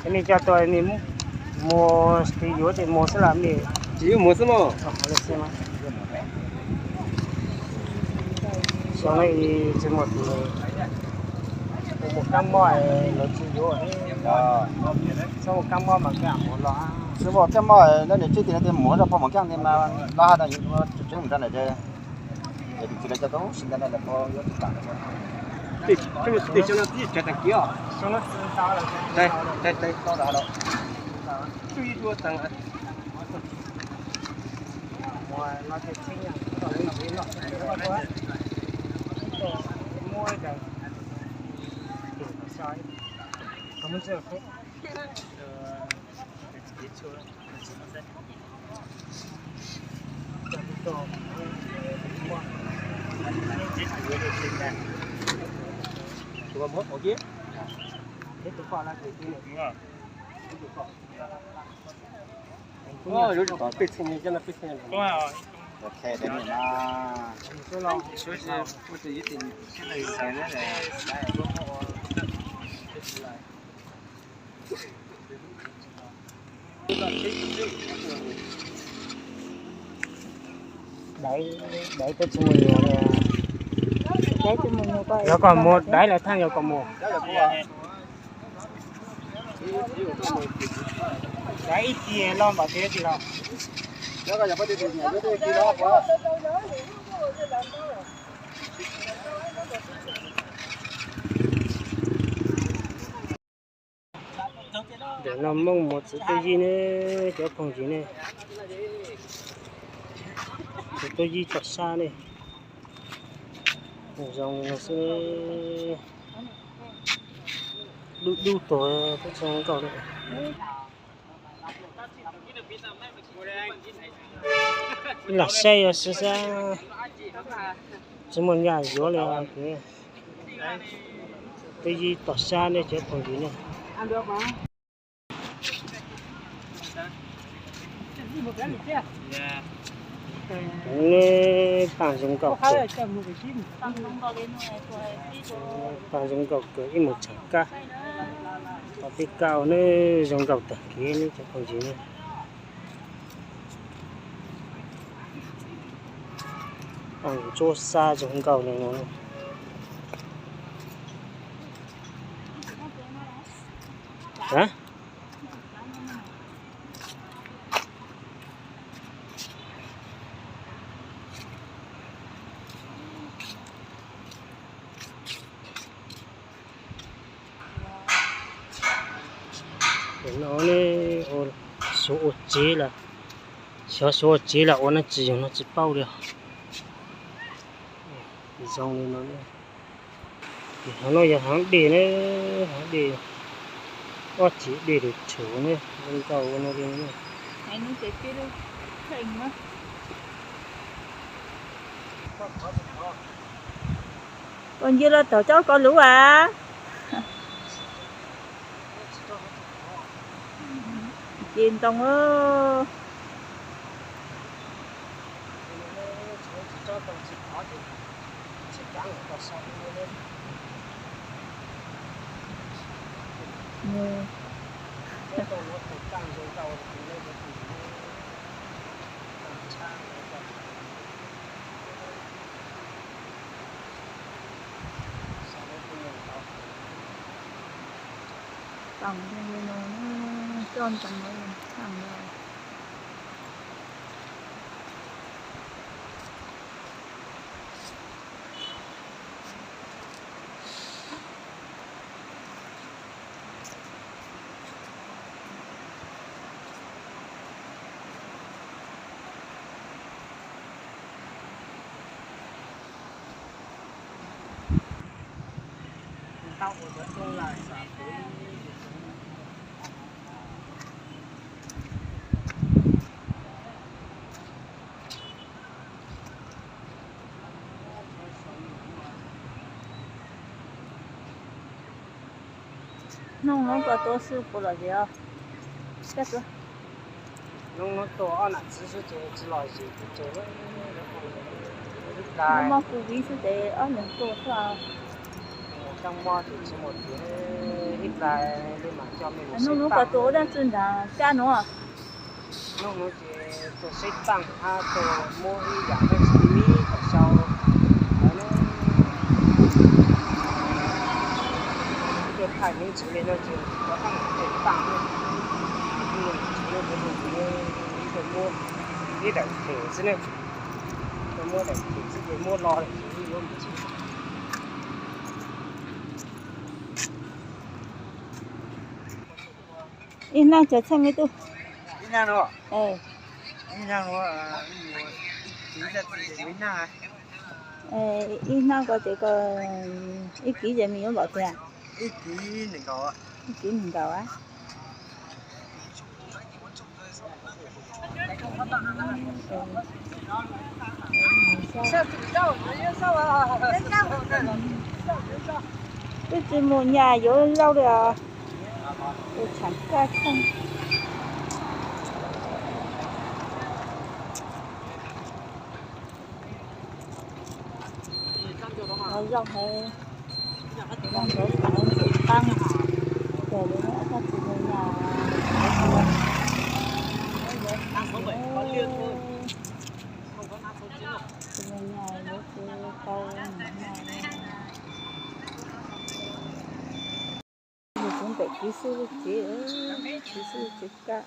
Nej coj tuaj, nej muag, tsis yuav ces muag xwb los nej? Tsis yuav, muag xwb mog. Xyoo no tsis muaj tus, mus kab mob lawv tsis yuav, txhob mus kab mob mas kab mob los, txhob mus kab mob, lawv niam tsis tias tias muag rau pog mus kab tias mas los hais tias yuav tseeb mus rau ntawm ces es tus txiv lawv cov tau sis ntawd lawv puas yuav tsis kam. Tej xyoo no twb tseem tag kiv os. Daiv, daiv twb tsis mus nyuam li. Yog koj mus daiv lawv thaij yog koj mus. Daiv ib txhia los npam tsev tsis los. Ntawm no Hmoob mus txiv tuaj yig ne, cov phooj ywg ne. Txiv tuaj yig tom sab ne. Zoo li no xwb. Dub dub tuag twb tsis zoo nkauj li. Ib lam saib yuav xwb xwb, tsis muaj nyaj yuav li. Tuaj yig tom sab ne cov phooj ywg ne. Neb paj zoo nkauj kawg, paj zoo nkauj kawg ib mus tseem kab. Pom peb kab ua neb zoo nkauj tag kev neb cov phooj ywg ne. Ntsuab xab zoo nkauj li no. Tam no ne, suav ua tsev lawm, xyov suav ua tsev los ua neb tsis yog no tsis paub li. Zoo li no, haav no yog haav dej ne, haav dej, ob txiv dej lug tshwm ne, zoo nkauj ua no li ne. Ua ncig los thaum coj koj lub as. Ces ntoo. Tau li no, coj ntoo no, tau no. Hnub no koj tuaj xwb puas lom zem os? Hnub no tuaj ob nam txiv xwb ces tsis lom zem ces, ib pliag mob covid xwb ces ob leeg tuaj xwb. Coj mob ces tsis muaj tiag, ib pliag li mam coj me hnub no koj tuaj ua dab tsi nram kab no? Hnub no ces tuaj saib taaj hab tuaj muab ib yam dab tsi li kom xyau. Tuaj thaij me ntsis li no ces tsis tau taaj, tuaj muab ib daim them xwb ne, tuaj muab daim them xwb ces muab lo lawm ces yuav mus tsis. Ib hnab tso txheej ib tug. Ib hnab ko ces ko ib kiv ces me yuav npaum tiag? Ib kiv nees nkaum a. Twb tsis mus nyas yuav lauj li os. Tus tshav kaj txheej. Los zoo heev, los ntxuav xav ntxuav qab, ces li no koj tsis mus nyas. Tsis mus nyas yuav tsis tau mus nyas. Yus kuv npem kiv xwb lub tsev, kiv xwb lub tsev kaj.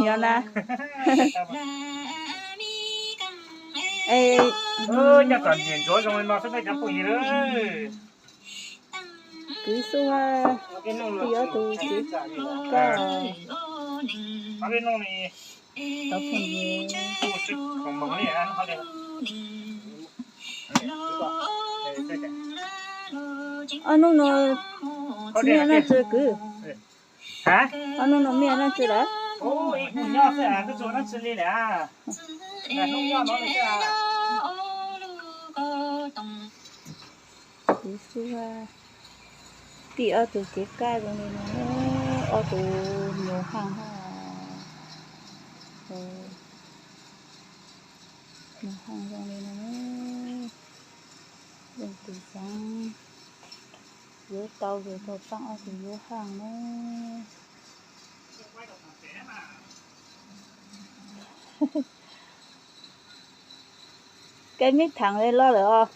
Yog na. Nyob tom niam ntsuav zoo li no xwb nej cov phooj ywg. Kwv Xub, tij ob tug txiv koj. Cov phooj ywg, ob hnub no tsis muaj dab tsi kwv. Ob hnub no muaj dab tsi lawm? Ib hnub nyob xwb twb tsis ua dab tsi li lawm. Hnub nyob no xwb. Kwv Xub, tij ob tug kev kaj zoo li no, ob tug nyuag haaj, nyuag haaj zoo li no, leej twg xav yuav tau ces tuaj pab ob tug yuav haaj na. Koj mib thaam li loj lawm os.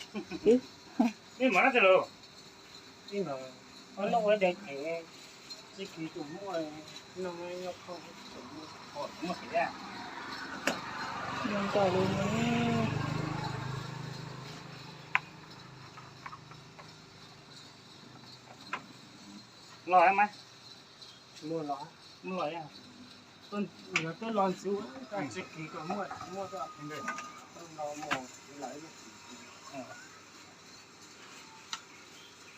Zoo nkaus li. Los mas. Los, los, twb los ntxiv, tsis kis kom muaj, muaj.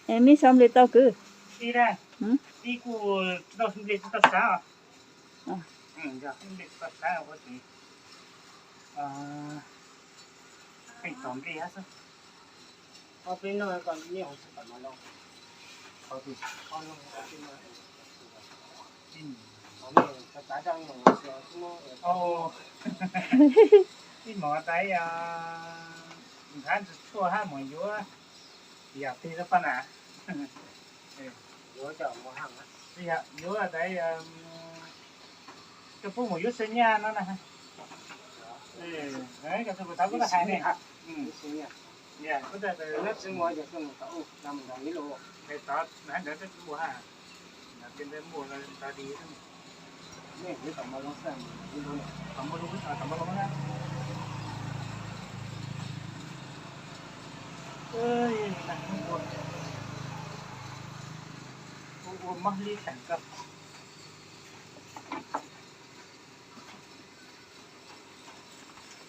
Es mib sau npe tau kwv? Ib kuj tsis tau npe, tsis tau xav os. Npe tsis tau xav ua tsev, pheej tos npe hab xwb. Ob peb noj kom nej ua tsis pom mas los. Ib mov tais nqhab ntsis tshuaj hab mus yuav yam twg rau paj na. Yuav tais, koj pub mus yuav xav nyaj no na. Koj tus kuv tau kub hais ne. Kub tais, ntawd tsis ua ha. Mob hlib teem koj.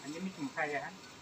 Ntawm me tsoom hais tias